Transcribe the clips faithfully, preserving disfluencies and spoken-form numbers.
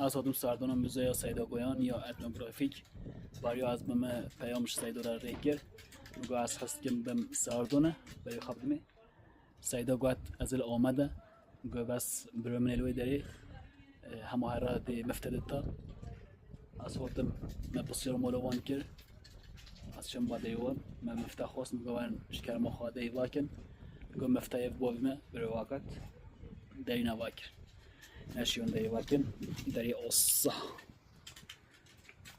Ez hatim serdana Muzeya Seyda Goyan ya etnografîk. Bariya ez bime peyam ji Seyda re rê kir. Min got ez hez dikim bim serdana, berê xwe bidimê. Seyda got ez li Amed e. Got bes birê min ê li wê derê, e, hema here dê mifte dita. Ez hatim, me pisyar mala wan kir. Ez çim ba deyê wan, me mifte xwest, min got werin ji kerema xwe deyê vakin. Got mifte ev bavî me, birê waket. Derî neva kir. Neşiyon derî vakin, derî osa.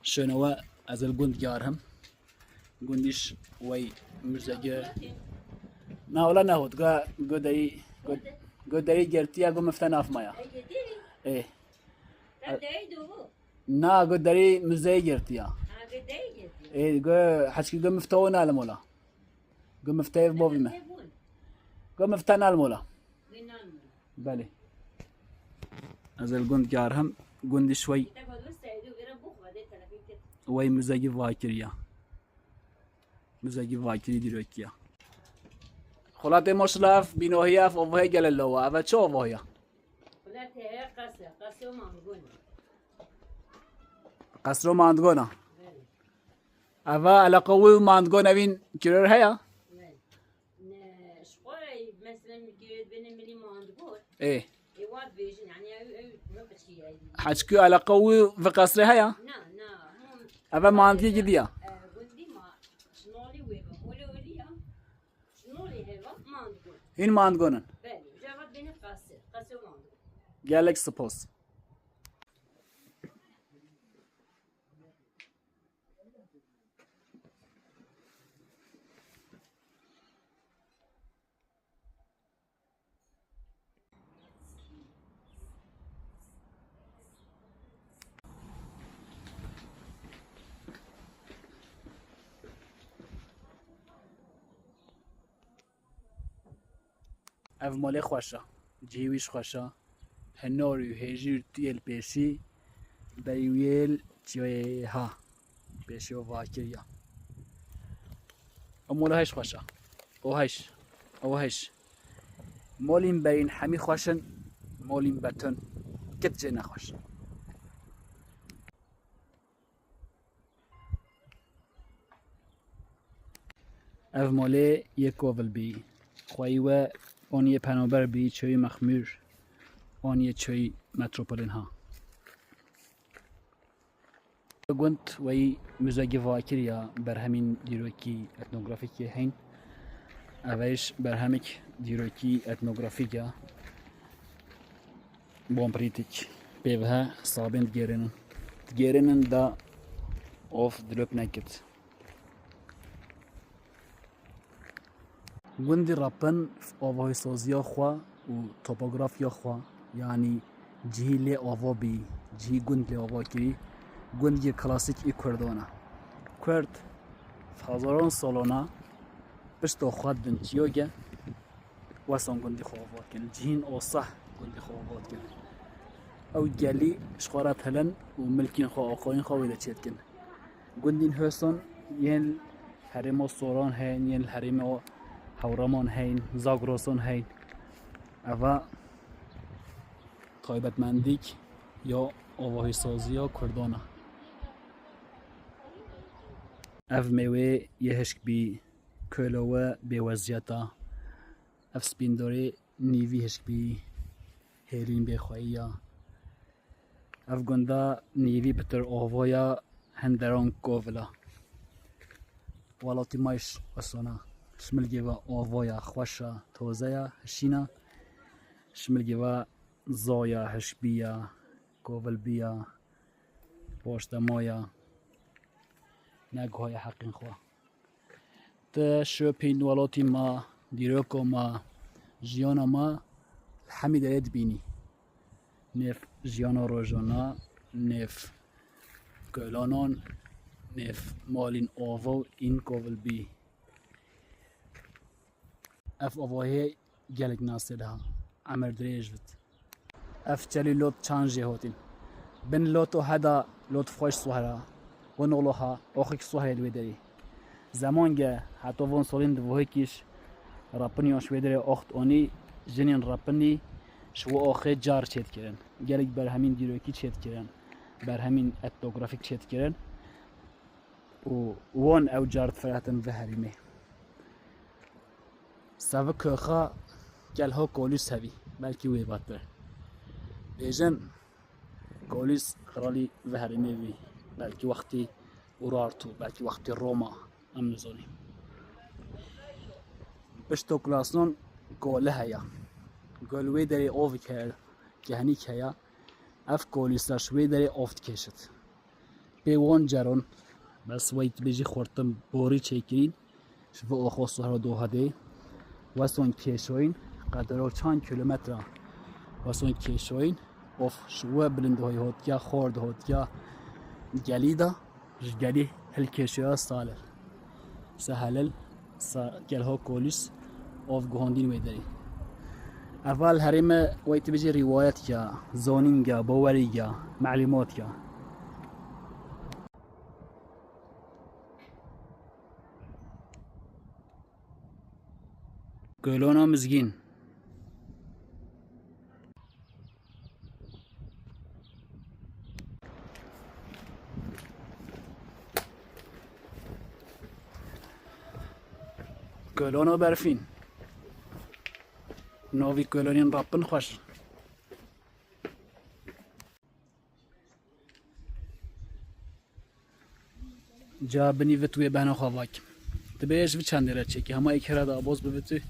Şöyle we ez li gund diyar him. Gundiş wey müzegi. Na, wala nehot. Go, go derî, go, go derî gertiya, go mifte naf maya. Ê. Na, go derî müzeye gertiya. Ê, go heçki go mifte o nalim ola. Go mifte ev bovî me. Go mifte nalim ola. Belê. Ez li gund diyar him, gundî şwey wey müzegî vakiriya. Müzegî vakirî dîrokiya. Xulatê maşallah ev bînohiya, ev ovahê gele lawa. Ev çi ovahiya? Xulatê he qesre, qesro mandgona. Qesro mandgona. Belê. Ev eleqa wî û mandgon evîn kiror heya? Belê. Ne, ji xwe re, mesela, min kê dibêne milî mandgor. Ê. Ê, wan dibêjin, yani, ew, ew, ew piçkî ye. Heçkû eleqa wî vi qesrê heya? Na, na, hûn. Eve mandgî gidiya. E, gundî ma, şinolî wê ve, olê olî ya. Şinolî heva, mandgon. Hîn mandgon in. Belê, ji eva dibêne qesir, qesir mandgon. Gelek spas. Ev malê xweş e. Cihê wî jî xweş e. Hinor û hêjî û tiyê li pêşî, berî wî yê li çiyê ha. Pêşî o vakiriya. Ew mala hêj xweş e. O hêj. Ew hêj. Malên berîn hemî xweş in. Malên beton kit jê nexweş. Ev malê yê kovil bî. Xweyî we an yê penaber bî çoyî mexmûr, an yê çoyî metropolên ha. Gund weyî müzegî vakir ya berhemîn dîrokî etnografîk yê heyn. Ev êş berhemik dîrokî etnografîk ya. Bomprîtîk pê ve sabên digêrênin. Digêrênin da of dilop nekit. Gundî Rapin avahisaziya xwe û topografiya xwe, yanî cihî lê ava bî, cihî gund lê ava kirî, gundî klasîk î Kurdan e. Kurd hezaran salana pişta xwe din çiyoge, wesan gundî xwe ava dikin. Cihîn osah gundî xwe ava dikin. Ew gelî ji xwe re telin û milkên xwe, aqayên xwe wê de çêdikin. Gundên Hoson yên herêma Soran heyn, yên herêma Hewraman heyn, Zagrosan heyn. Eva taybetmendîk ya avahisaziya Kurdan e. Ev mêwê yê hişk bî, kolo we bêweziyet e. Ev spîndorê nîvî hişk bî, hêlîn bêxweyî ya. Ev gunda nîvî pitir ava ya, hinderan kovil a. Welatî me jî wesona. Ji milgê ve ava ya, xweş a, toze ya, hişîn a. Ji milgê ve zaya, hişkbî ya, kovilbî ya, paştema ya. Neguhaye heqên xwe. Ti şopîn welatî me, dîroka me, jiyana me li hemî derê dibînî. Nêv jiyana rojana, nêv kolanan, nêv malên ava û în kovilbî. Ev avahiyê gelek nasê daha. Emir dirêj bit. Ev çelî lot çan jê hotîn. Bin loto heda lot xweş suhera. Win olo ha, oxik suheyê li wê derî. Zeman ge heto von solîn di vohikîş rapiniyon şwê derê oxt onî, jinên rapinî, Ji we axê car çêdikirin. Gelek berhemîn dîrokî çêdikirin. Berhemîn etnografîk çêdikirin. Û wan ew car difiretin vê herêmê. Sevi koxa Kelha Kolîs hevî. Belkî wê batir. Bêjin Kolîs xiralî vê herêmê bî. Belkî wextî Urartu, belkî wextî Roma. Em nizanî. Pişt Okulason koli heye. Gol wê derê ovik heye, kehnîk heye. Ev kolîsa ji wê derê ov dikêşit. Pê wan caran, bes wey tu bêjî xurtin borî çêkirîn, ji vê oxo sihra doha dê, weson kêşoyîn, qedero çand kilometre weson kêşoyîn, of ji we bilind hoy hotya, xor de hotya gelî de, ji gelî hilkêşoya salil. Sehelil, sa-, Kelho Kolîs, ov guhandîn wê derî. Eval herême wey tu bijî rîwayet ya, zonîng ya, bawerî ya, melûmat ya. Kolona Mizgîn. Kolona Berfîn. Navî kolonên rapin xweş. Ca binî vit wê behna xwe vakim. Tu bê ji vi çendê re çekî. Hema yek here de aboz bivitî.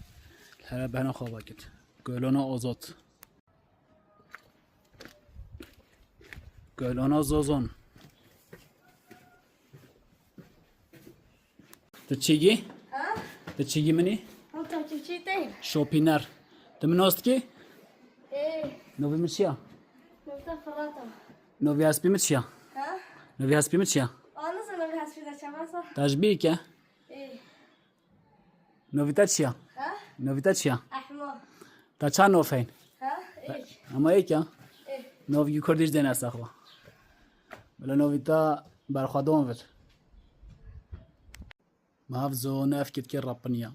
Here behna xwe vakit. Kolona Azad. Kolona Zozon. Tu çi gî? Ha? Tu çi gî minî? Ew takipçî te. Şopîner. Tu min nas dikî? Ê. Novî min çi ya? Nokta Firata. Novî hespî min çi ya? Ha? Novî hespî min çi ya? Aa, nasıl novî hespî de çavasa? Te ji bîr ke? Ê. Novî te çi ya? Ha? Novî te çi ya? Ehma. Te çend nov heyn? Ha? Êk. Hema êk ya? Ê. Novî kurdî ji dêne ser xwe. Bila novî te berxwedon vir. Ma ev zone ev ketkê rapiniya.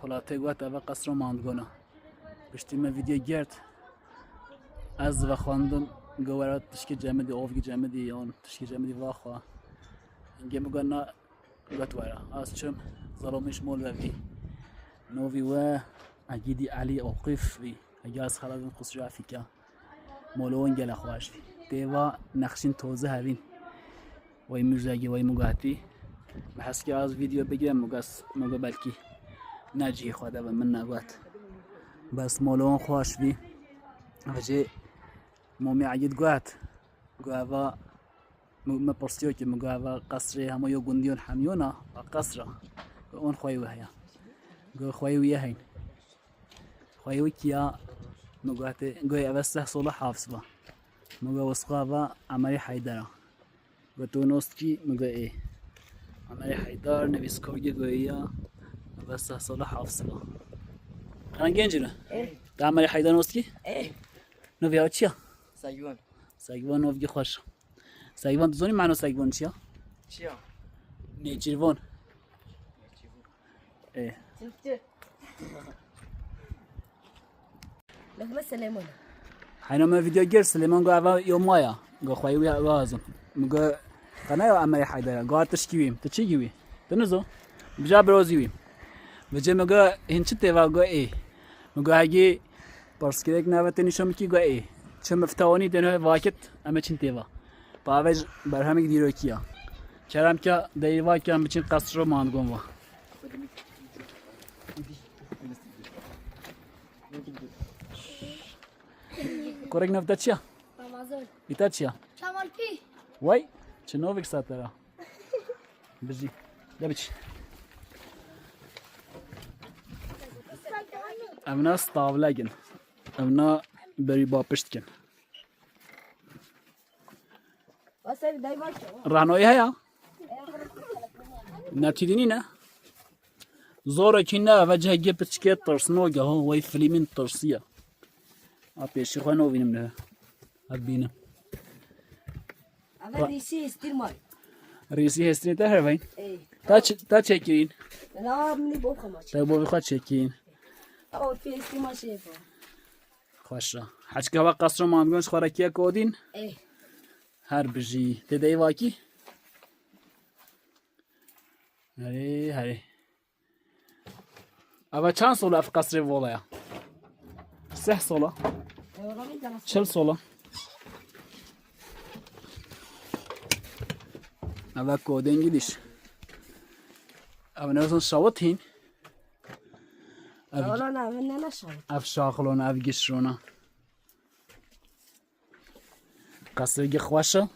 Xulatê got eve qesro mandgona. Piştî me vîdeo girt. Ez vexwendim go were tişkê cemidî, ovgî cemidî, yan tişkê cemidî vaxwa. Hingê min got na, got were. Ez çim, zelamî ji mol ve vî. Novî we Egîdî Elî Oqîf vî. Hege ez xelebim qusra fîka. Molo wan gelek xweş bî. Têva nexşîn toze hevîn. Wey mujegî, wey mugatî. Bi heskê az vîdeo bigire mugas, muga belkî. Ne cihê xwe de be, min negot. Bes molo wan xweş bî. Vecê Momî Egîd got. Go eva, mi, mi pirsiyo ki, mi go eva qesrê hema yo gundiyon hemiyona, a qesra. Go on xwey we heya. Go xwey we heyn. Xweyê wî kiya, mi gote, goyê eve seh sola hafs ba. Mi go wisqa va Emerê Heydera. Go tu nos dikî, mi go ê. Emerê Heydar, nivîskar ge goyê ya, eve seh sola hafs ba. Qena genc re? Ê. Te Emerê Heydar nos dikî? Ê. Novya çiya? Saywan. Saywan novgi xweş. Seyvan, tu zanî mano seyvan çi ya? Çi ya? Nêçîrvan. Ê. Türkçe. Mehmet Süleyman. Heyna me video gir, Süleyman go eva yo maya. Go xweyî wî wazim. Mi go qena ya Emerê Heydera. Go tişkî wî. Tu çi gî wî? Tu nizo? Bija birozî wî. Vêce mi go hin çi têva go ê. Mi go hegî Pirsgirêk nave te nîşan bikî go ê. Çi miftewanî dêne vakit em ê çin têva. Pa ve ji berhemîk dîrokî ya. Kerem ke deyî va ke em biçin qesro mangon va. Korek nav te çi ya? Ramazan. Î te çi ya? Kemal Pî. Wey, çi novik satera. Bijî. De biç. Evna stavlegin. Evna berî bapişt kin. Rehnoyê heya? Netîdînî ne? Zorekî ne, ve cihekê piçikê tirsnok e, ho, wey filmîn tirsiye. A pêşî xwe novînim ne. Ev bîne. Eve rîsî hêstîr may. Rîsî hêstîrê te her veyn? Ê. Ta çi-, ta çekîn? Na, minî bo xwe maç. Te bo xwe çekîn. O pê hêstî ma şêfa. Xweş e. Heçka we qesro Mandgon ji xwe re kiye kodîn? Ê. Her bijî. Tê de yê vakî? Herê, herê. Eva çend sola ev qesrê vola ya? Seh sola. Çil sola. Eva kodên gidiş. Ev ne son şawit hîn. Ev, Ola ne, ev ne, ne şawit. Ev şaxilona, ev gişrona. Qesrêkî xweş e.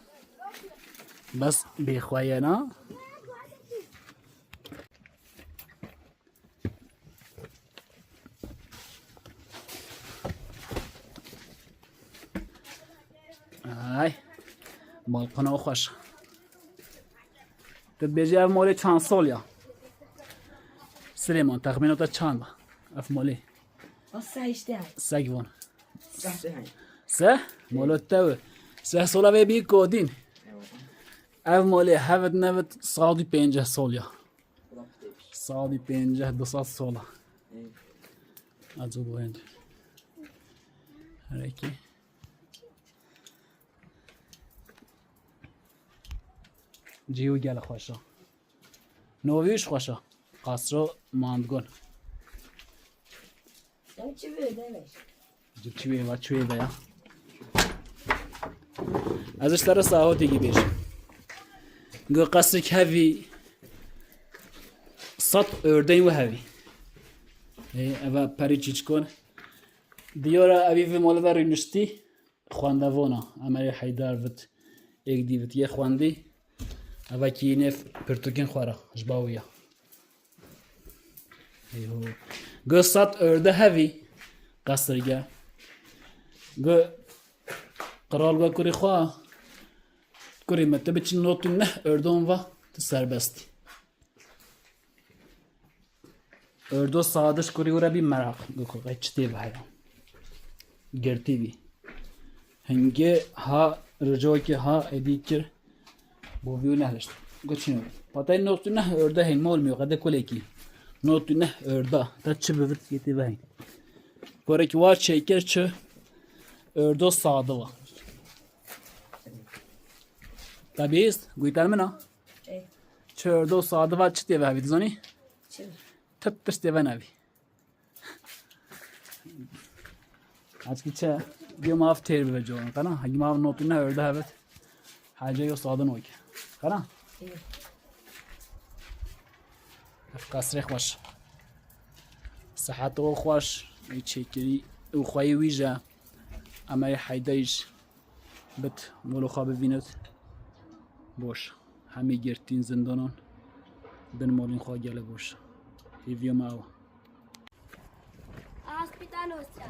Bes bêxweyena. Ay. Balkona xweş. Tu dibêjî ev molê çend sol ya? Silêman, texmîna te çend e? Ev molê. O seh işte. Seg von. Seh de heye. Seh? Molo te wi. Seh sola vê bî kodîn. Ev molê hevit nevit sed û pênceh sol ya. Sed û pênceh, du sed sola. Acı bu önce. Hereki. Cî û gel xweş e. Novî û xweş e. Qasro Mandgon. Sen çi vê demek? Cî çi vê va, çi vê ve ya? Ez ji te re sahotê gî bêjim. Go qesrik hevî sed ördeyn we hevî. Ê, eva perî çîçkon. Diyora evî vê mole ve rûniştî. Xwendevona, Emerê Heydar vit, êk dî vit yê xwendî. Eva kî nêv pirtûkên xwe re, ji ba wî ya. Eyho. Go sed örde hevî, qesirge. Go qral go kurê xwe, kurê me, tu biçî nod û neh ördon va, tu serbest î. Ördo sadiş kurî wira bî meraq. Go ku qey çi tê ve heya. Girtî bî. Hingê ha ricokê ha êdî kir. Bo vî û nehlişt. Go çi ne? Patay nod û neh örde heyn mol mî qede kulekî. Nod û neh örda. Ta çi bivit yê tê ve heyn. Korekî war çêkir çi? Ördo sadi va. Tabîst, guytel min a. Ê. Çi ördo sadi va çi tê ve hevî dizanî? Çi? Tip tişt tê ve nevî. Açkî çi? Diyo mav têr bibe coran. Qana? Hagi mav notî ne örde hevet. Hece yo sadi noke. Qana? Ê. Ev qesrê xweş. Sihet o xweş. Ê çêkirî. Û xweyî wî je. Emerê Heydayî ji. Bit, molo xwe bivînit. Boş. Hemî girtîn zindanan. Bin molên xwe gele boş. Hêviya me ew. Aha spî te nosiya.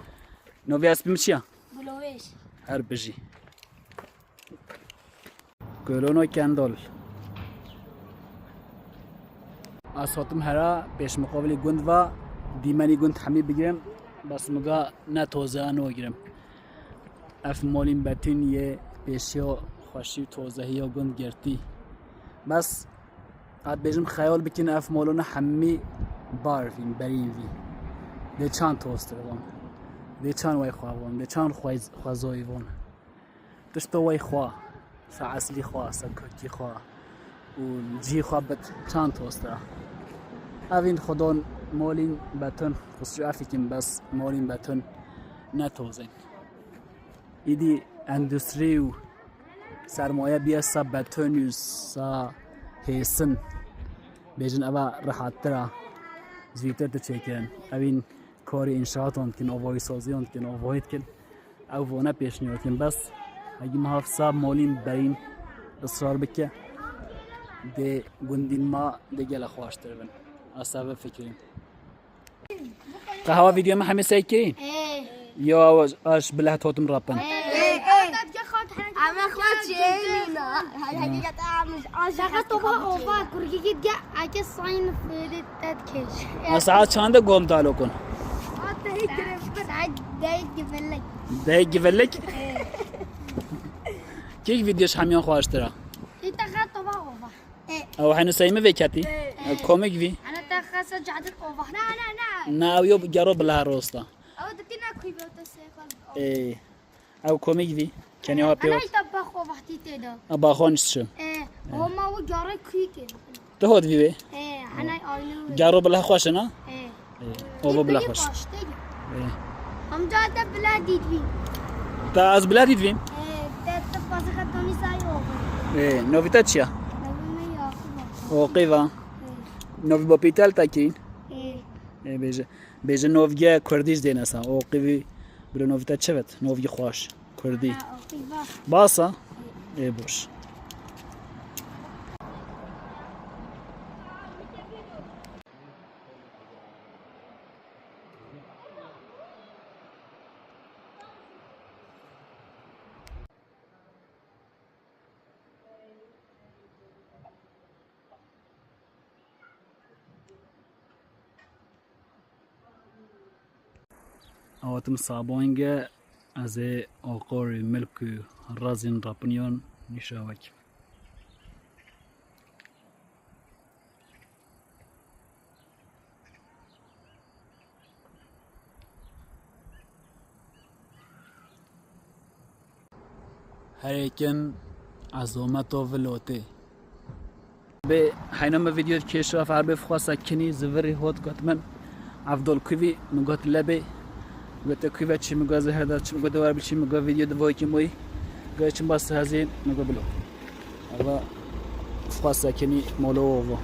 Novê espî min çi ya? Gulovêj. Her bijî. Kolono Kendol. Ez hatim hera pêşmiqavilî gund va, dîmenî gund hemî bigirim, bes min ga ne toze an girim. Ev molîn betîn yê pêşiya xweşî û tozehiya gund girtî. Bes, ez bêjim xeyal bikin ev molona hemî bar vîn, berîn vî. Dê çand tostir von. Dê çand wey xwe von. Dê çand xwe-, xwezoyî von. Tişto wey xwe, se eslî xwe, se kurdkî xwe û cî xwe bit çand tosta. Evîn xwedon molîn betun, xusûsî efikin bes molîn betun ne tozên. Îdî endustrî û sermaye biye se betun û se hêsin. Bêjin eva rehattir a, zûtir tu çêkirin. Evîn Karê înşaatan dikin, avayî saziyan dikin, avayî dikin. Ew vane pêşniyar dikin. Bes hegî me heft sab molîn berîn israr bike, dê gundîn ma dê gele xweştir bin. Ez sebe fikirîn. Qehwa vîdyoya me hemî sey kirîn? Ê. Yo, ew ez bi lehtotim rapin. Ê. Ê, ê. Ama xwe çêlîna. Her hegî gete amiş. Şaka toba ova, kurgî git ge, ake sayın fêdê tet keş. A saet çande gom dalo kun? Saet dehê giriftir. Saet dehê givelek. Dehê givelek? Kek vîdyoş hemiyan xweştir a? Îte xet toba ova. Ew henu seymi veketî? Komik vî? Ana te xesa cadil ova. Na, na, na. Na, ew yo gero bila rosta. Ew dikine kuy be te sey xwe. Ê, ew komîk vî. Kenê ha pê. Henay te baxo vaxtî tê de. A baxo nişt şu. Ê, homa û gare kuî kê. Tu hot vî wê. Ê, henay ayne wê. Garo bila xweş na? Ê. Ê, ovo bila xweş. Ê. Amca te bila dît vî. Ta ez bila dît vîm. Ê, te te pazixa tonî say ovo. Ê, novî te çiya? Novî me Yakuba. Oqîva. Ê. Novî bo pîtel te kîn. Ê. Ê, bêje. Bêje novge kurdî ji dêne sa. O qivî bilo novî te çi vet? Novge xweş. Kurdî. Ha, o qiva. Basa? Ê boş. Awatim sabonge ez ê oqorî milk û razîn rapinyon nîşa wek. Herêkin ez ometo vilotê. Bê heyna me video kêşa fer bê fixwasa kinî zivirî hot got min. Evdol kuvî min got lebê. Gote kuve çi min got zeherdar çi min got dewar bi çi min got video de voyki moy. Got çim bas hazin min got bilo. Ava fixwasa kinî molo ovo.